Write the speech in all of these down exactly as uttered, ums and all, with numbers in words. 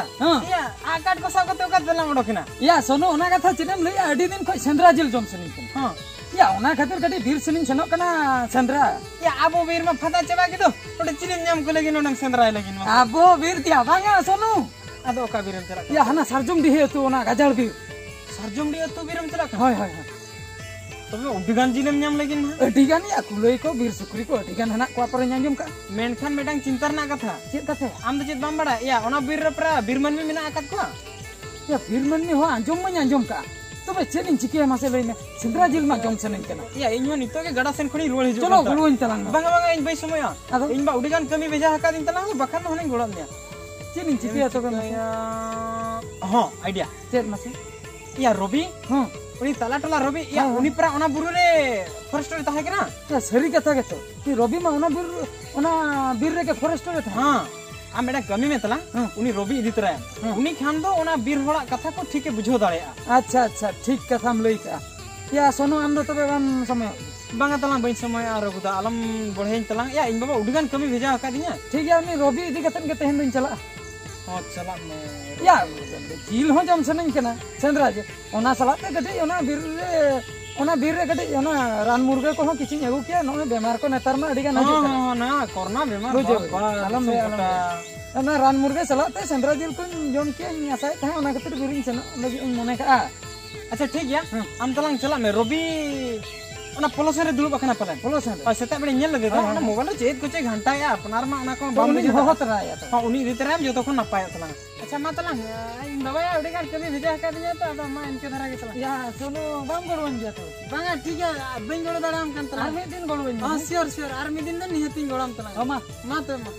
ᱦᱮᱸ᱾ ᱤᱭᱟ, ᱟᱜ ᱠᱟᱴ ᱠᱚ ᱥᱟᱵ ᱠᱟᱛᱮ ᱚᱠᱟ ᱛᱮᱞᱟᱝ ᱚᱰᱚᱠ ᱮᱱᱟ? ᱭᱟ ᱥᱳᱱᱩ, ᱚᱱᱟ ᱠᱟᱛᱷᱟ ᱪᱮᱫ ᱮᱢ ᱞᱟᱹᱭᱟ, ᱟᱹᱰᱤ ᱫᱤᱱ ᱠᱷᱚᱱ ᱥᱮᱸᱫᱽᱨᱟ ᱡᱤᱞ ᱡᱚᱢ ᱥᱟᱱᱟᱧ ᱠᱟᱱᱟ᱾ ᱦᱮᱸ᱾ ᱭᱟ, ᱚᱱᱟ ᱠᱷᱟᱹᱛᱤᱨ ᱠᱟᱹᱴᱤᱡ ᱵᱤᱨ ᱥᱮᱱᱤᱧ ᱥᱮᱱᱚᱜ ᱠᱟᱱᱟ ᱥᱮᱸᱫᱽᱨᱟ᱾ ᱭᱟ, ᱟᱵᱚ ᱵᱤᱨ ᱢᱟ ᱯᱷᱟᱫᱟ ᱪᱟᱵᱟ ᱠᱮᱫᱚ, ᱱᱚᱰᱮ ᱪᱤᱞᱤᱢ ᱧᱟᱢ ᱠᱚ ᱞᱟᱹᱜᱤᱫ ᱱᱚᱰᱮᱢ ᱥᱮᱸᱫᱽᱨᱟᱭ ᱞᱟᱹᱜᱤᱫ ᱢᱟ? ᱟᱵᱚ ᱵᱤᱨ ᱫᱤᱭᱟ ᱵᱟᱝᱟ ᱥᱳᱱᱩ᱾ ᱟᱫᱚ ᱚᱠᱟ ᱵᱤᱨᱮᱢ ᱪᱟᱞᱟᱜ ᱠᱟᱱᱟ? ᱭᱟ, ᱦᱟᱱᱟ ᱥᱟᱨᱡᱚᱢ ᱰᱤᱦᱤ ᱟᱹᱛᱩ, ᱚᱱᱟ ᱜᱟᱡᱟᱲ ᱵᱤᱨ᱾ ᱥᱟᱨᱡᱚᱢ ᱰᱤᱦᱤ ᱟᱹᱛᱩ ᱵᱤᱨᱮᱢ ᱪᱟᱞᱟᱜ ᱠᱟᱱᱟ? ᱦᱳᱭ, ᱦᱳᱭ, ᱦᱳᱭ᱾ ᱛᱚᱵᱮ ᱟᱹᱰᱤ ᱜᱟᱱ ᱡᱤᱞᱮᱢ ᱧᱟᱢ ᱞᱟᱹᱜᱤᱫ ᱱᱟᱦᱟᱜ᱾ ᱟᱹᱰᱤ ᱜᱟᱱ ᱭᱟ, ᱠᱩᱞᱟᱹᱭ ᱠᱚ, ᱵᱤᱨ ᱥᱩᱠᱨᱤ ᱠᱚ ᱟᱹᱰᱤ ᱜᱟᱱ ᱦᱮᱱᱟᱜ ᱠᱚᱣᱟ, ᱯᱚᱨᱮᱧ ᱟᱸᱡᱚᱢ ᱠᱟᱜᱼᱟ᱾ ᱢᱮᱱᱠᱷᱟᱱ ᱢᱤᱫᱴᱟᱝ ᱪᱤᱱᱛᱟᱹ ᱨᱮᱱᱟᱜ ᱠᱟᱛᱷᱟ᱾ ᱪᱮᱫ ᱠᱟᱛᱷᱟ? ᱟᱢ ᱫᱚ ᱪᱮᱫ ᱵᱟᱢ ᱵᱟᱲᱟᱭᱟ? ᱭᱟ, ᱚᱱᱟ ᱵᱤᱨ ᱨᱮ ᱯᱨᱟᱭ ᱵᱤᱨ ᱢᱟᱹᱱᱢᱤ ᱢᱮᱱᱟᱜ ᱟᱠᱟᱫ ᱠᱚᱣᱟ᱾ ᱭᱟ, ᱵᱤᱨ ᱢᱟᱹᱱᱢᱤ ᱦᱚᱸ ᱟᱸᱡᱚᱢ ᱢᱟᱧ ᱟᱸᱡᱚᱢ ᱠᱟᱜᱼᱟ, ᱛᱚᱵᱮ ᱪᱮᱫ ᱤᱧ ᱪᱤᱠᱟᱹᱭᱟ ᱢᱟᱥᱮ ᱞᱟᱹᱭ ᱢᱮ, ᱥᱮᱸᱫᱽᱨᱟ ᱡᱤᱞ ᱢᱟ ᱡᱚᱢ ᱥᱟᱱᱟᱧ ᱠᱟᱱᱟ᱾ ᱭᱟ, ᱤᱧ ᱦᱚᱸ ᱱᱤᱛᱚᱜ ᱜᱮ ᱜᱟᱰᱟ ᱥᱮᱱ ᱠᱷᱚᱱᱤᱧ ᱨᱩᱣᱟᱹᱲ ᱦᱤᱡᱩᱜ ᱪᱚᱞᱚ, ᱠᱟᱱ ᱛᱟᱦᱮᱸᱫ᱾ ᱜᱚᱲᱚᱣᱟᱹᱧ ᱛᱟᱞᱟᱝ ᱢᱮ᱾ ᱵᱟᱝᱟ, ᱵᱟᱝᱟ, ᱤᱧ ᱵᱟᱹᱧ ᱥᱚᱢᱚᱭᱟ᱾ ᱟᱫᱚ? ᱤᱧ ᱵᱟ ᱟᱹᱰᱤ ᱜᱟᱱ ᱠᱟᱹᱢᱤ ᱵᱷᱮᱡᱟ ᱟᱠᱟᱫᱤᱧ ᱛᱟᱞᱟᱝ, ᱵᱟᱠᱷᱟᱱ ᱫᱚ ᱦᱟᱱᱮᱧ ᱜᱚᱲᱚ ᱢᱮᱭᱟ᱾ ᱪᱮᱫ ᱤᱧ ᱪᱤᱠᱟᱹᱭᱟ ᱛᱚᱵᱮ ᱢᱟᱥᱮ? ᱪᱤᱠᱟᱹᱭᱟ? ᱦᱚᱸ, ᱟᱭᱰᱤᱭᱟ᱾ ᱪᱮᱫ ᱢᱟᱥᱮ? ᱭᱟ, ᱨᱚᱵᱤ, ᱦᱚᱸ᱾ ᱩᱱᱤ ᱛᱟᱞᱟ ᱴᱚᱞᱟ ᱨᱚᱵᱤ, ᱭᱟ, ᱦᱮᱸ, ᱦᱮᱸ᱾ ᱩᱱᱤ ᱯᱟᱨᱟ ᱚᱱᱟ ᱵᱩᱨᱩ ᱨᱮ ᱯᱷᱚᱨᱮᱥᱴᱟᱨ ᱮ ᱛᱟᱦᱮᱸ ᱠᱟᱱᱟ᱾ ᱭᱟ, ᱥᱟᱹᱨᱤ ᱠᱟᱛᱷᱟ ᱜᱮᱛᱚ, ᱩᱱᱤ ᱨᱚᱵᱤ ᱢᱟ ᱚᱱᱟ ᱵᱤᱨ, ᱚᱱᱟ ᱵᱤᱨ ᱨᱮᱜᱮ ᱯᱷᱚᱨᱮᱥᱴᱟᱨ ᱮ ᱛᱟᱦᱮᱸ᱾ ᱦᱮᱸ, ᱟᱢ ᱢᱤᱫᱴᱟᱝ ᱠᱟᱹᱢᱤ ᱢᱮ ᱛᱟᱞᱟᱝ, ᱦᱮᱸ᱾ ᱩᱱᱤ ᱨᱚᱵᱤ ᱤᱫᱤ ᱛᱚᱨᱟᱭᱮᱢ᱾ ᱦᱮᱸ᱾ ᱩᱱᱤ ᱠᱷᱟᱱ ᱫᱚ ᱚᱱᱟ ᱵᱤᱨ ᱦᱚᱲᱟᱜ ᱠᱟᱛᱷᱟ ᱠᱚ ᱴᱷᱤᱠ ᱮ ᱵᱩᱡᱷᱟᱹᱣ ᱫᱟᱲᱮᱭᱟᱜᱼᱟ᱾ ᱟᱪᱪᱷᱟ, ᱟᱪᱪᱷᱟ, ᱴᱷᱤᱠ ᱠᱟᱛᱷᱟᱢ ᱞᱟᱹᱭ ᱠᱟᱜᱼᱟ᱾ ᱭᱟ, ᱥᱳᱱᱩ, ᱟᱢ ᱫᱚ ᱛᱚᱵᱮ ᱵᱟᱢ ᱥᱚᱢᱚᱭᱚᱜ? ᱵᱟᱝᱟ ᱛᱟᱞᱟᱝ, ᱵᱟᱹᱧ ᱥᱚᱢᱚᱭᱚᱜᱼᱟ, ᱨᱚᱜᱷᱩ ᱫᱟ, ᱟᱞᱚᱢ ᱵᱚᱲᱦᱮᱭᱟᱹᱧ ᱛᱟᱞᱟᱝ᱾ ᱭᱟ, ᱤᱧ ᱵᱟᱵᱟ ᱟᱹᱰᱤ ᱜᱟᱱ ᱠᱟᱹᱢᱤ ᱵᱷᱮᱡᱟ ᱟᱠᱟᱫᱤᱧᱟ᱾ ᱴᱷᱤᱠ ᱜᱮᱭᱟ, ᱩᱱᱤ ᱨᱚᱵᱤ ᱤᱫᱤ ᱠᱟᱛᱮᱫ ᱜᱮ ᱛᱮᱦᱮᱧ ᱫᱚᱧ ᱪᱟᱞᱟᱜᱼᱟ᱾ ᱦᱚᱸ, ᱪᱟᱞᱟᱜ ᱢᱮ᱾ ᱭᱟ, ᱡᱤᱞ ᱦᱚᱸ ᱡᱚᱢ ᱥᱟᱱᱟᱧ ᱠᱟᱱᱟ, ᱥᱮᱸᱫᱽᱨᱟ ᱡᱤᱞ᱾ ᱚᱱᱟ ᱥᱟᱞᱟᱜ ᱛᱮ ᱠᱟᱹᱴᱤᱡ ᱚᱱᱟ ᱵᱤᱨ ᱨᱮ, ᱚᱱᱟ ᱵᱤᱨ ᱨᱮ ᱠᱟᱹᱴᱤᱡ ᱚᱱᱟ ᱨᱟᱱ ᱢᱩᱨᱜᱟᱹ ᱠᱚᱦᱚᱸ ᱠᱤᱪᱷᱩᱧ ᱟᱹᱜᱩ ᱠᱮᱭᱟ᱾ ᱱᱚᱜᱼᱚᱭ ᱵᱮᱢᱟᱨ ᱠᱚ ᱱᱮᱛᱟᱨ ᱢᱟ ᱟᱹᱰᱤ ᱜᱟᱱ ᱦᱤᱡᱩᱜ ᱦᱚᱸ, ᱠᱟᱱᱟ᱾ ᱦᱚᱸ, ᱚᱱᱟ ᱠᱚᱨᱳᱱᱟ ᱵᱮᱢᱟᱨ, ᱵᱩᱡᱷᱟᱹᱣ? ᱵᱟᱯ, ᱵᱟᱯ, ᱟᱞᱚᱢ ᱞᱟᱹᱭᱟ, ᱟᱞᱚᱢ ᱜᱚᱴᱟ᱾ ᱞᱟᱹᱭᱟ᱾ ᱚᱱᱟ ᱨᱟᱱ ᱢᱩᱨᱜᱟᱹ ᱥᱟᱞᱟᱜ ᱛᱮ ᱥᱮᱸᱫᱽᱨᱟ ᱡᱤᱞ ᱠᱚᱧ ᱡᱚᱢ ᱠᱮᱭᱟ, ᱤᱧ ᱟᱥᱟᱭᱮᱫ ᱛᱟᱦᱮᱸᱫ ᱚᱱᱟ ᱠᱷᱟᱹᱛᱤᱨ ᱵᱤᱨᱤᱧ ᱥᱮᱱᱚᱜ ᱞᱟᱹᱜᱤᱫ ᱤᱧ ᱢᱚᱱᱮ ᱠᱟᱜᱼᱟ᱾ ᱟᱪᱪᱷᱟ, ᱴᱷᱤᱠ ᱜᱮᱭᱟ᱾ ᱦᱮᱸ᱾ ᱟᱢ ᱛᱟᱞᱟᱝ ᱪᱟᱞᱟᱜ ᱢᱮ᱾ ᱨᱚᱵᱤ ᱚᱱᱟ ᱯᱚᱞᱚᱥᱮᱱ ᱨᱮ ᱫᱩᱲᱩᱵ ᱟᱠᱟᱱᱟ ᱯᱟᱞᱮᱱ᱾ ᱯᱚᱞᱚᱥᱮᱱ ᱨᱮ? ᱦᱳᱭ, ᱥᱮᱛᱟᱜ ᱵᱮᱲᱟᱧ ᱧᱮᱞ ᱞᱮᱫᱮ ᱫᱚ᱾ ᱦᱮᱸ, ᱚᱱᱟ ᱦᱮᱸ᱾ ᱢᱳᱵᱟᱭᱤᱞ ᱨᱮ ᱪᱮᱫ ᱠᱚᱪᱚᱭ ᱜᱷᱟᱱᱴᱟᱭᱮᱜᱼᱟ, ᱟᱯᱱᱟᱨ ᱢᱟ ᱚᱱᱟ ᱠᱚ ᱛᱚ ᱵᱟᱢ ᱩᱱᱤᱧ ᱵᱩᱡᱷᱟᱹᱣ ᱦᱚᱦᱚ ᱫᱟᱲᱮᱭᱟᱜᱼᱟ᱾ ᱛᱚᱨᱟᱭᱟ ᱛᱚ᱾ ᱦᱚᱸ, ᱩᱱᱤ ᱤᱫᱤ ᱛᱚᱨᱟᱭᱟᱢ, ᱡᱚᱛᱚ ᱠᱷᱚᱱ ᱱᱟᱯᱟᱭᱚᱜ ᱛᱟᱞᱟᱝᱟ᱾ ᱟᱪᱪᱷᱟ, ᱢᱟ ᱛᱟᱞᱟᱝ, ᱤᱧ ᱵᱟᱵᱟᱭᱟ ᱟᱹᱰᱤ ᱜᱟᱱ ᱠᱟᱹᱢᱤ ᱵᱷᱮᱡᱟ ᱟᱠᱟᱫᱤᱧᱟ ᱛᱚ, ᱟᱫᱚ ᱢᱟ ᱤᱱᱠᱟᱹ ᱫᱷᱟᱨᱟ ᱜᱮ ᱛᱟᱞᱟᱝ᱾ ᱭᱟ, ᱥᱳᱱᱩ, ᱵᱟᱢ ᱜᱚᱲᱚᱣᱟᱹᱧ ᱜᱮᱭᱟ ᱛᱚ? ᱵᱟᱝᱟ, ᱴᱷᱤᱠ ᱜᱮᱭᱟ, ᱵᱟᱹᱧ ᱜᱚᱲᱚ ᱫᱟᱲᱮᱭᱟᱢ ᱠᱟᱱ ᱛᱟᱞᱟᱝᱟ᱾ ᱟᱨ ᱢᱤᱫ ᱫᱤᱱ ᱜᱚᱲᱚᱣᱟᱹᱧ ᱢᱮ, ᱦᱚᱸ, ᱦᱮᱸ? ᱥᱤᱭᱳᱨ, ᱥᱤᱭᱳᱨ, ᱟᱨ ᱢᱤᱫ ᱫᱤᱱ ᱫᱚ ᱱᱤᱦᱟᱹᱛᱤᱧ ᱜᱚᱲᱚᱣᱟᱢ ᱛᱟᱞᱟᱝᱟ᱾ ᱦᱚᱸ, ᱢᱟ᱾ ᱢᱟ ᱛᱚᱵᱮ, ᱢᱟ᱾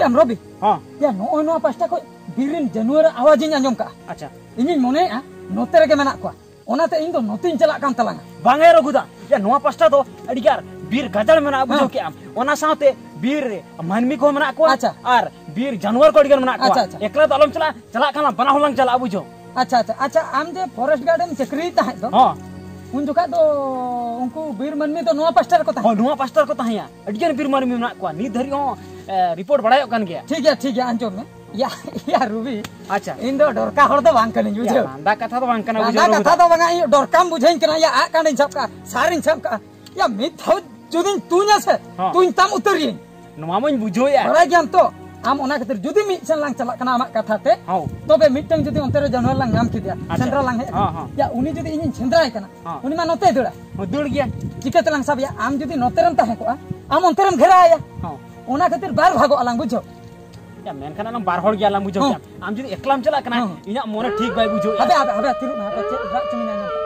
ᱟᱢ ᱨᱚᱵᱤ, ᱦᱚᱸ᱾ ᱭᱟ, ᱱᱚᱜᱼᱚᱭ ᱱᱚᱣᱟ ᱯᱟᱥᱴᱟ ᱠᱷᱚᱡ ᱵᱤᱨ ᱨᱮᱱ ᱡᱟᱱᱣᱟᱨ ᱟᱣᱟᱡᱽ ᱤᱧ ᱟᱸᱡᱚᱢ ᱠᱟᱜᱼᱟ᱾ ᱟᱪᱪᱷᱟ᱾ ᱤᱧᱤᱧ ᱢᱚᱱᱮᱭᱮᱜᱼᱟ, ᱱᱚᱛᱮ ᱨᱮᱜᱮ ᱢᱮᱱᱟᱜ ᱠᱚᱣᱟ, ᱚᱱᱟᱛᱮ ᱤᱧ ᱫᱚ ᱱᱚᱛᱮᱧ ᱪᱟᱞᱟᱜ ᱠᱟᱱ ᱛᱟᱞᱟᱝᱟ᱾ ᱵᱟᱝ ᱮ ᱨᱚᱜᱷᱩᱫᱟ, ᱭᱟ, ᱱᱚᱣᱟ ᱯᱟᱥᱴᱟ ᱫᱚ ᱟᱹᱰᱤ ᱜᱟᱱ ᱵᱤᱨ ᱜᱟᱡᱟᱲ ᱢᱮᱱᱟᱜᱼᱟ, ᱵᱩᱡᱷᱟᱹᱣ ᱦᱮᱸ᱾ ᱠᱮᱜᱼᱟᱢ᱾ ᱚᱱᱟ ᱥᱟᱶᱛᱮ ᱵᱤᱨ ᱨᱮ ᱢᱟᱹᱱᱢᱤ ᱠᱚᱦᱚᱸ ᱢᱮᱱᱟᱜ ᱠᱚᱣᱟ ᱟᱪᱪᱷᱟ᱾ ᱟᱨ ᱵᱤᱨ ᱡᱟᱱᱣᱟᱨ ᱠᱚ ᱟᱹᱰᱤ ᱜᱟᱱ ᱢᱮᱱᱟᱜ ᱠᱚᱣᱟ᱾ ᱟᱪᱪᱷᱟ, ᱟᱪᱪᱷᱟ᱾ ᱮᱠᱞᱟ ᱫᱚ ᱟᱞᱚᱢ ᱪᱟᱞᱟᱜᱼᱟ, ᱪᱟᱞᱟᱜ ᱠᱷᱟᱱ ᱵᱟᱱᱟ ᱦᱚᱲ ᱞᱟᱝ ᱪᱟᱞᱟᱜᱼᱟ, ᱵᱩᱡᱷᱟᱹᱣ᱾ ᱟᱪᱪᱷᱟ, ᱟᱪᱪᱷᱟ, ᱟᱪᱪᱷᱟ, ᱟᱢ ᱡᱮ forest guard ᱮᱢ ᱪᱟᱹᱠᱨᱤᱭ ᱛᱟᱦᱮᱸᱫ ᱫᱚ, ᱦᱚᱸ᱾ ᱩᱱ ᱡᱚᱠᱷᱟᱡ ᱫᱚ ᱩᱱᱠᱩ ᱵᱤᱨ ᱢᱟᱹᱱᱢᱤ ᱫᱚ ᱱᱚᱣᱟ ᱯᱟᱥᱴᱟ ᱨᱮᱠᱚ ᱛᱟᱦᱮᱸ? ᱦᱚᱸ, ᱱᱚᱣᱟ ᱯᱟᱥᱴᱟ ᱨᱮᱠᱚ ᱛᱟᱦᱮᱸᱭᱟ᱾ ᱟᱹᱰᱤ ᱜᱟᱱ ᱵᱤᱨ ᱢᱟᱹᱱᱢᱤ ᱢᱮᱱᱟᱜ ᱠᱚᱣᱟ, ᱱᱤᱛ ᱫᱷᱟᱹᱨᱤᱡ ᱦᱚᱸ, ᱮ, report ᱵᱟᱲᱟᱭᱚᱜ ᱠᱟᱱ ᱜᱮᱭᱟ᱾ ᱴᱷᱤᱠ ᱜᱮᱭᱟ, ᱴᱷᱤᱠ ᱜᱮᱭᱟ, ᱟᱸᱡᱚᱢ ᱢᱮ᱾ ᱭᱟ, ᱭᱟ, ᱨᱩᱵᱤ, ᱟᱪᱪᱷᱟ᱾ ᱤᱧ ᱫᱚ ᱰᱚᱨᱠᱟ ᱦᱚᱲ ᱫᱚ ᱵᱟᱝ ᱠᱟᱹᱱᱟᱹᱧ, ᱭᱟ, ᱵᱩᱡᱷᱟᱹᱣ? ᱞᱟᱸᱫᱟ ᱠᱟᱛᱷᱟ ᱫᱚ ᱵᱟᱝ ᱠᱟᱱᱟ, ᱞᱟᱸᱫᱟ ᱵᱩᱡᱷᱟᱹᱣ ᱠᱟᱛᱷᱟ ᱨᱚᱜᱷᱩᱫᱟ᱾ ᱫᱚ ᱵᱟᱝᱟ, ᱤᱧ ᱰᱚᱨᱠᱟᱢ ᱵᱩᱡᱷᱟᱹᱣᱤᱧ ᱠᱟᱱᱟ᱾ ᱭᱟ, ᱟᱜ ᱠᱟᱸᱰᱮᱧ ᱥᱟᱵ ᱠᱟᱜᱼᱟ, ᱥᱟᱨᱤᱧ ᱥᱟᱵ ᱠᱟᱜᱼᱟ, ᱭᱟ, ᱢᱤᱫ ᱫᱷᱟᱣ ᱡᱩᱫᱤᱧ ᱛᱩᱧᱟ ᱥᱮ, ᱦᱚᱸ᱾ ᱛᱩᱧ ᱛᱟᱢ ᱩᱛᱟᱹᱨᱤᱭᱟᱹᱧ᱾ ᱱᱚᱣᱟ ᱢᱟᱧ ᱵᱩᱡᱷᱟᱹᱣᱮᱫᱼᱟ᱾ ᱵᱟᱲᱟᱭ ᱜᱮᱭᱟᱢ ᱛᱚ, ᱟᱢ ᱚᱱᱟ ᱠᱷᱟᱹᱛᱤᱨ ᱡᱩᱫᱤ ᱢᱤᱫ ᱥᱮᱱ ᱞᱟᱝ ᱪᱟᱞᱟᱜ ᱠᱟᱱᱟ ᱟᱢᱟᱜ ᱠᱟᱛᱷᱟ ᱛᱮ, ᱦᱚᱸ᱾ ᱛᱚᱵᱮ ᱢᱤᱫᱴᱟᱝ ᱡᱩᱫᱤ ᱚᱱᱛᱮ ᱨᱮ ᱡᱟᱱᱣᱟᱨ ᱞᱟᱝ ᱧᱟᱢ ᱠᱮᱫᱮᱭᱟ, ᱟᱪᱪᱷᱟ᱾ ᱥᱮᱸᱫᱽᱨᱟ ᱞᱟᱝ ᱦᱮᱡ ᱟᱠᱟᱱᱟ, ᱦᱚᱸ, ᱦᱚᱸ᱾ ᱭᱟ, ᱩᱱᱤ ᱡᱩᱫᱤ ᱤᱧᱤᱧ ᱥᱮᱸᱫᱽᱨᱟᱭ ᱠᱟᱱᱟ, ᱦᱚᱸ᱾ ᱩᱱᱤ ᱢᱟ ᱱᱚᱛᱮᱭ ᱫᱟᱹᱲᱟ᱾ ᱦᱚᱸ, ᱫᱟᱹᱲ ᱜᱮᱭᱟ᱾ ᱪᱤᱠᱟᱹ ᱛᱮᱞᱟᱝ ᱥᱟᱵᱮᱭᱟ? ᱟᱢ ᱡᱩᱫᱤ ᱱᱚᱛᱮ ᱨᱮᱢ ᱛᱟᱦᱮᱸ ᱠᱚᱜᱼᱟ, ᱟᱢ ᱚᱱᱛᱮ ᱨᱮᱢ ᱜᱷᱮᱨᱟᱣᱮᱭᱟ᱾ ᱦᱚᱸ᱾ ᱚᱱᱟ ᱠᱷᱟᱹᱛᱤᱨ ᱵᱟᱨ ᱵᱷᱟᱜᱚᱜ ᱟᱞᱟᱝ, ᱵᱩᱡᱷᱟᱹᱣ? ᱭᱟ, ᱢᱮᱱᱠᱷᱟᱱ ᱟᱞᱟᱝ ᱵᱟᱨ ᱦᱚᱲ ᱜᱮᱭᱟᱞᱟᱝ, ᱵᱩᱡᱷᱟᱹᱣ ᱦᱚᱸ᱾ ᱠᱮᱫᱟᱢ? ᱟᱢ ᱡᱩᱫᱤ ᱮᱠᱞᱟᱢ ᱪᱟᱞᱟᱜ ᱠᱟᱱᱟ, ᱦᱚᱸ᱾ ᱤᱧᱟᱹᱜ ᱢᱚᱱᱮ ᱴᱷᱤᱠ ᱵᱟᱭ ᱵᱩᱡᱷᱟᱹᱣᱮᱫᱼᱟ᱾ ᱦᱟᱯᱮ, ᱦᱟᱯᱮ, ᱦᱟᱯᱮ, ᱛᱤᱨᱩᱵ ᱢᱮ, ᱦᱟᱯᱮ, ᱪᱮᱫ ᱨᱟᱜ ᱪᱚᱝ ᱤᱧ ᱟᱸᱡᱚᱢ ᱠᱟᱜ᱾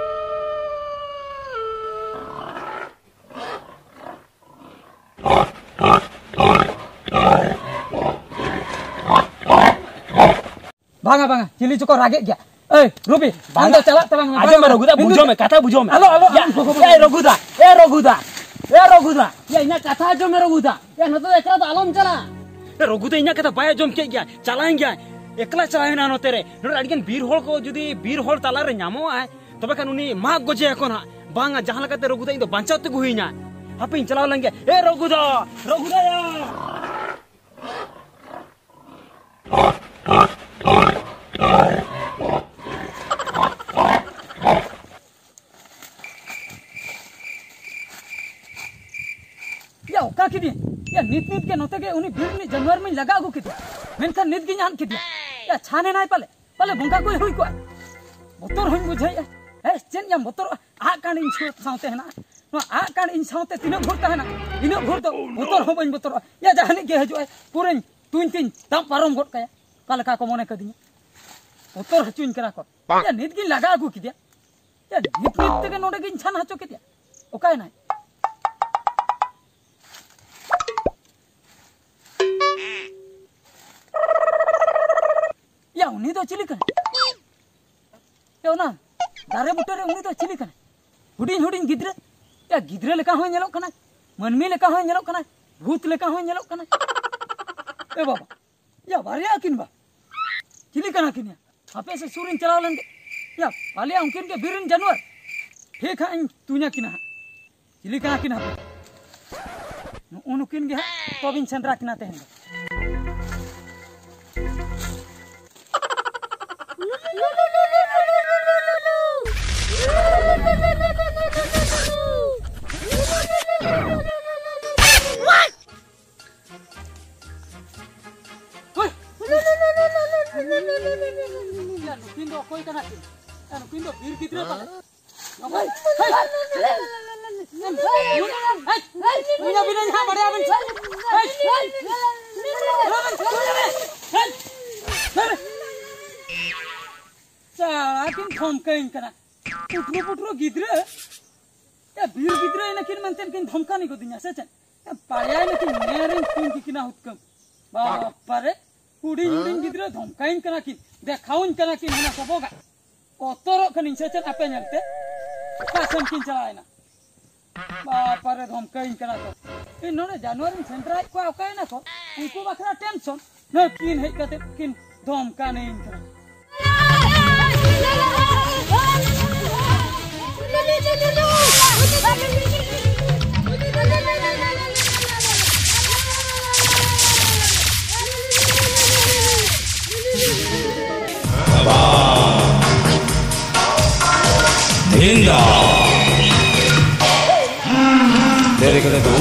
ᱵᱟᱝᱟ, ᱵᱟᱝᱟ, ᱪᱤᱞᱤ ᱪᱚᱠᱚ ᱨᱟᱜᱮᱫ ᱜᱮᱭᱟ᱾ ᱮᱭ, ᱨᱩᱵᱤ, ᱟᱢ ᱫᱚ ᱵᱟᱝᱟ᱾ ᱪᱟᱞᱟᱜ ᱛᱟᱞᱟᱝ ᱢᱮ᱾ ᱟᱸᱡᱚᱢ ᱢᱮ, ᱵᱟᱝᱟ, ᱨᱚᱜᱷᱩᱫᱟ, ᱤᱧ ᱫᱚ ᱵᱩᱡᱷᱟᱹᱣ ᱢᱮ, ᱠᱟᱛᱷᱟ ᱵᱩᱡᱷᱟᱹᱣ ᱢᱮ᱾ ᱟᱞᱚ, ᱟᱞᱚ, ᱭᱟ, ᱟᱞᱚᱢ ᱜᱚᱜᱚ ᱮ, ᱨᱚᱜᱷᱩᱫᱟ, ᱮ, ᱨᱚᱜᱷᱩᱫᱟ, ᱮ, ᱨᱚᱜᱷᱩᱫᱟ, ᱭᱟ, ᱤᱧᱟᱹᱜ ᱠᱟᱛᱷᱟ ᱟᱸᱡᱚᱢ ᱢᱮ, ᱨᱚᱜᱷᱩᱫᱟ᱾ ᱭᱟ, ᱱᱚᱛᱮ ᱫᱚ ᱮᱠᱞᱟ ᱫᱚ ᱟᱞᱚᱢ ᱪᱟᱞᱟᱜᱼᱟ᱾ ᱮ, ᱨᱚᱜᱷᱩᱫᱟ, ᱤᱧᱟᱹᱜ ᱠᱟᱛᱷᱟ ᱵᱟᱭ ᱟᱸᱡᱚᱢ ᱠᱮᱫ ᱜᱮᱭᱟ, ᱪᱟᱞᱟᱣᱮᱱ ᱜᱮᱭᱟᱭ, ᱮᱠᱞᱟ ᱪᱟᱞᱟᱣᱮᱱᱟ ᱱᱚᱛᱮ ᱨᱮ᱾ ᱱᱚᱰᱮ ᱟᱹᱰᱤᱜᱟᱱ ᱵᱤᱨ ᱦᱚᱲ ᱠᱚ ᱡᱩᱫᱤ ᱵᱤᱨ ᱦᱚᱲ ᱛᱟᱞᱟᱨᱮ ᱧᱟᱢᱚᱜᱼᱟᱭ, ᱛᱚᱵᱮ ᱠᱷᱟᱱ ᱩᱱᱤ ᱢᱟᱜ ᱜᱚᱡᱮᱭᱟᱠᱚ ᱱᱟᱦᱟᱜ᱾ ᱵᱟᱝᱟ, ᱡᱟᱦᱟᱸ ᱞᱮᱠᱟᱛᱮ ᱨᱚᱜᱷᱩᱫᱟ ᱤᱧ ᱫᱚ ᱵᱟᱧᱪᱟᱣ ᱛᱮᱜᱮ ᱦᱩᱭᱤᱧᱟ᱾ ᱦᱟᱯᱮᱧ ᱪᱟᱞᱟᱣ ᱞᱮᱱ ᱜᱮ᱾ ᱮ, ᱨᱚᱜᱷᱩᱫᱟ, ᱨᱚᱜᱷᱩᱫᱟ ᱭᱟ! ᱭᱟ, ᱚᱠᱟ ᱠᱮᱫᱮᱭᱟ? ᱭᱟ, ᱱᱤᱛ ᱱᱤᱛ ᱜᱮ ᱱᱚᱛᱮ ᱜᱮ ᱩᱱᱤ ᱵᱤᱨ ᱨᱤᱱᱤᱡ ᱡᱟᱱᱣᱟᱨ ᱢᱟᱧ ᱞᱟᱜᱟ ᱟᱹᱜᱩ ᱠᱮᱫᱮᱭᱟ, ᱢᱮᱱᱠᱷᱟᱱ ᱱᱤᱛ ᱜᱤᱧ ᱟᱫ ᱠᱮᱫᱮᱭᱟ᱾ ᱭᱟ, ᱪᱷᱟᱱ ᱮᱱᱟᱭ ᱯᱟᱞᱮ, ᱯᱟᱞᱮ ᱵᱚᱸᱜᱟ ᱠᱚᱭ ᱦᱩᱭ ᱠᱚᱜᱼᱟ᱾ ᱵᱚᱛᱚᱨ ᱦᱚᱸᱧ ᱵᱩᱡᱷᱟᱹᱣᱮᱫᱼᱟ᱾ ᱦᱮ, ᱪᱮᱫ ᱭᱟᱢ ᱵᱚᱛᱚᱨᱚᱜᱼᱟ? ᱟᱜ ᱠᱟᱸᱰ ᱤᱧ ᱪᱷᱩ-, ᱥᱟᱶᱛᱮ ᱦᱮᱱᱟᱜᱼᱟ᱾ ᱱᱚᱣᱟ ᱟᱜ ᱠᱟᱸᱰ ᱤᱧ ᱥᱟᱶᱛᱮ ᱛᱤᱱᱟᱹᱜ ᱵᱷᱳᱨ ᱛᱟᱦᱮᱱᱟ, ᱤᱱᱟᱹᱜ ᱵᱷᱳᱨ ᱫᱚ ᱵᱚᱛᱚᱨ ᱦᱚᱸ ᱵᱟᱹᱧ ᱵᱚᱛᱚᱨᱚᱜᱼᱟ᱾ ᱭᱟ, ᱡᱟᱦᱟᱱᱤᱡ ᱜᱮ ᱦᱤᱡᱩᱜᱼᱟᱭ, ᱯᱩᱨᱟᱹᱧ ᱛᱩᱧ ᱛᱤᱧ ᱫᱟᱵ ᱯᱟᱨᱚᱢ ᱜᱚᱫ ᱠᱟᱭᱟ᱾ ᱚᱠᱟ ᱞᱮᱠᱟ ᱠᱚ ᱢᱚᱱᱮ ᱠᱟᱹᱫᱤᱧᱟ, ᱵᱚᱛᱚᱨ ᱦᱚᱪᱚᱧ ᱠᱟᱱᱟ ᱠᱚ᱾ ᱭᱟ, ᱱᱤᱛ ᱜᱤᱧ ᱞᱟᱜᱟ ᱟᱹᱜᱩ ᱠᱮᱫᱮᱭᱟ᱾ ᱭᱟ, ᱱᱤᱛ ᱱᱤᱛ ᱛᱮᱜᱮ ᱱᱚᱰᱮ ᱜᱤᱧ ᱪᱷᱟᱱ ᱦᱚᱪᱚ ᱠᱮᱫᱮᱭᱟ᱾ ᱚᱠᱟᱭᱮᱱᱟᱭ? ᱩᱱᱤ ᱫᱚ ᱪᱤᱞᱤ ᱠᱟᱱᱟᱭ? ᱮ, ᱚᱱᱟ ᱫᱟᱨᱮ ᱵᱩᱴᱟᱹ ᱨᱮ ᱩᱱᱤ ᱫᱚ ᱪᱤᱞᱤ ᱠᱟᱱᱟᱭ? ᱦᱩᱰᱤᱧ ᱦᱩᱰᱤᱧ ᱜᱤᱫᱽᱨᱟᱹ᱾ ᱮ, ᱜᱤᱫᱽᱨᱟᱹ ᱞᱮᱠᱟ ᱦᱚᱸᱭ ᱧᱮᱞᱚᱜ ᱠᱟᱱᱟᱭ, ᱢᱟᱹᱱᱢᱤ ᱞᱮᱠᱟ ᱦᱚᱸᱭ ᱧᱮᱞᱚᱜ ᱠᱟᱱᱟᱭ, ᱵᱷᱩᱛ ᱞᱮᱠᱟ ᱦᱚᱸᱭ ᱧᱮᱞᱚᱜ ᱠᱟᱱᱟᱭ᱾ ᱮ ᱵᱟᱵᱟ, ᱭᱟ, ᱵᱟᱨᱭᱟ ᱠᱤᱱ ᱵᱟ, ᱪᱤᱞᱤ ᱠᱟᱱᱟ ᱠᱤᱱ ᱭᱟ? ᱦᱟᱯᱮ ᱥᱮ ᱥᱩᱨᱤᱧ ᱪᱟᱞᱟᱣ ᱞᱮᱱ ᱜᱮ᱾ ᱭᱟ, ᱯᱟᱞᱮᱭᱟ ᱩᱱᱠᱤᱱ ᱜᱮ ᱵᱤᱨ ᱨᱮᱱ ᱡᱟᱱᱣᱟᱨ᱾ ᱴᱷᱤᱠ ᱦᱟᱸᱜ ᱤᱧ ᱛᱩᱧᱟ ᱠᱤᱱᱟ ᱦᱟᱸᱜ᱾ ᱪᱤᱞᱤ ᱠᱟᱱᱟ ᱠᱤᱱ ᱦᱟᱯᱮ? ᱱᱩᱜᱼᱩ ᱱᱩᱠᱤᱱ ᱜᱮ ᱦᱟᱸᱜ ᱛᱚᱵᱤᱧ ᱥᱮᱸᱫᱽᱨᱟ ᱠᱤᱱᱟ ᱛᱮᱦᱮᱧ ᱫᱚ᱾ ᱦᱳᱭ! ᱭᱟ, ᱱᱩᱠᱤᱱ ᱫᱚ ᱚᱠᱚᱭ ᱠᱟᱱᱟ ᱠᱤᱱ? ᱭᱟ, ᱱᱩᱠᱤᱱ ᱫᱚ ᱵᱤᱨ ᱜᱤᱫᱽᱨᱟᱹ ᱯᱟᱞᱮ᱾ ᱦᱳᱭ! ᱦᱳᱭ! ᱦᱳᱭ! ᱦᱳᱭ! ᱦᱳᱭ! ᱦᱳᱭ! ᱦᱳᱭ! ᱥᱟᱞᱟ ᱠᱤᱱ ᱫᱷᱚᱢᱠᱟᱹᱧ ᱠᱟᱱᱟ᱾ ᱯᱩᱴᱨᱩ ᱯᱩᱴᱨᱩ ᱜᱤᱫᱽᱨᱟᱹ᱾ ᱮ, ᱵᱤᱨ ᱜᱤᱫᱽᱨᱟᱹ ᱮᱱᱟ ᱠᱤᱱ ᱢᱮᱱᱛᱮ ᱠᱤᱱ ᱫᱷᱚᱢᱠᱟᱹᱱᱤ ᱜᱚᱫᱤᱧᱟ ᱥᱮ ᱪᱮᱫ? ᱮ, ᱯᱟᱲᱭᱟ ᱮᱱᱟ ᱠᱤᱱ ᱧᱮᱞ ᱨᱤᱧ ᱠᱩᱧ ᱠᱤᱠᱤᱱᱟ ᱦᱩᱛᱠᱟᱹᱢ᱾ ᱵᱟᱯᱟᱨᱮ, ᱦᱩᱰᱤᱧ ᱦᱩᱰᱤᱧ ᱜᱤᱫᱽᱨᱟᱹ ᱫᱷᱚᱢᱠᱟᱹᱧ ᱠᱟᱱᱟ ᱠᱤᱱ, ᱫᱮᱠᱷᱟᱣᱟᱹᱧ ᱠᱟᱱᱟ ᱠᱤᱱ ᱦᱟᱱᱟ ᱥᱚᱵᱚᱜᱟ᱾ ᱵᱚᱛᱚᱨᱚᱜ ᱠᱟᱹᱱᱟᱹᱧ ᱥᱮ ᱪᱮᱫ ᱟᱯᱮ ᱧᱮᱞᱛᱮ? ᱚᱠᱟ ᱥᱮᱱ ᱠᱤᱱ ᱪᱟᱞᱟᱣᱮᱱᱟ? ᱵᱟᱯᱟᱨᱮ, ᱫᱷᱚᱢᱠᱟᱹᱧ ᱠᱟᱱᱟ ᱠᱚ᱾ ᱤᱧ ᱱᱚᱰᱮ ᱡᱟᱱᱣᱟᱨᱤᱧ ᱥᱮᱸᱫᱽᱨᱟᱭᱮᱫ ᱠᱚᱣᱟ, ᱚᱠᱟᱭᱮᱱᱟ ᱠᱚ? ᱩᱱᱠᱩ ᱵᱟᱠᱷᱨᱟ ᱴᱮᱱᱥᱚᱱ᱾ ᱱᱩᱠᱤᱱ ᱦᱮᱡ ᱠᱟᱛᱮ ᱠᱤᱱ ᱫᱷᱚᱢᱠᱟᱹᱱᱤᱧ ᱠᱟᱱᱟ᱾ ᱫᱷᱤᱱᱫᱟ᱾ ᱫᱮᱨᱮ ᱠᱟᱛᱮ ᱫᱩ᱾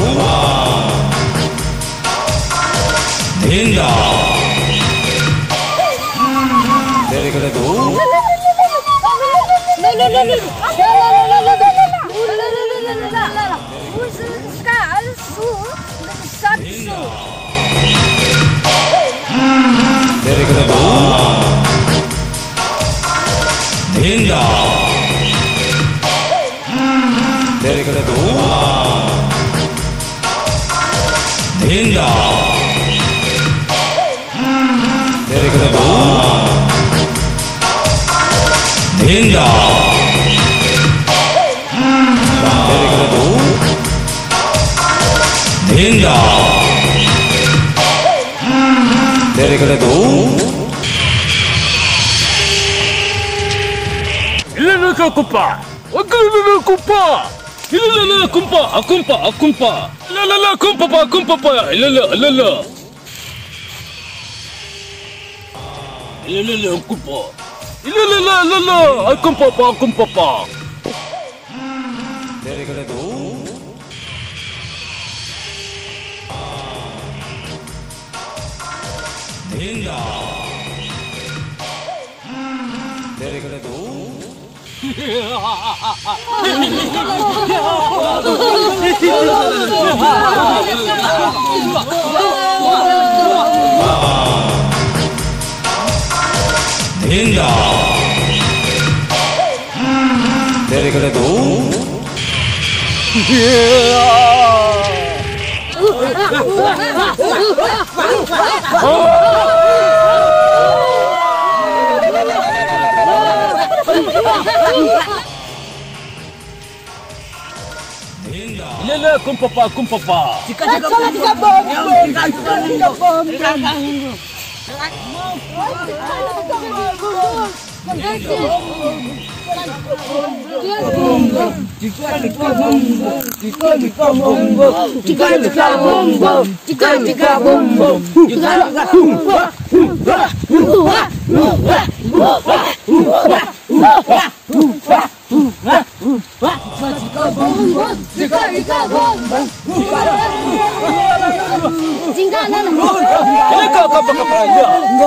ᱫᱷᱤᱱᱫᱟ᱾ ᱫᱮᱨᱮ ᱠᱟᱛᱮ ᱫᱩ᱾ ᱫᱮᱨᱮ ᱠᱟᱛᱮ ᱫᱩ᱾ ᱫᱷᱤᱱᱫᱟ᱾ ᱫᱮᱨᱮ ᱠᱟᱛᱮ ᱫᱩ᱾ ᱫᱷᱤᱱᱫᱟ᱾ ᱫᱮᱨᱮ ᱠᱟᱛᱮ ᱫᱩ᱾ Ninja. Ninja. Ninja. Ilele ka kupa. Ilele ka kupa. Ilele ka kupa. Akumpa, akumpa. Ilele ka kupa, pa, akumpa, pa. Ilele, ilele. Ilele, ilele, akumpa. Ilele, ilele, ilele. Akumpa, pa, akumpa, pa. Ninja. Ninja. Ilele, kumpapa, kumpapa.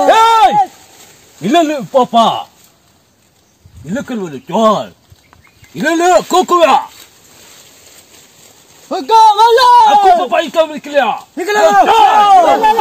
Hey! Ilele papa. Ilele kan wala chal. Ilele kokwa. Aku papa ikam iklia. Ilele.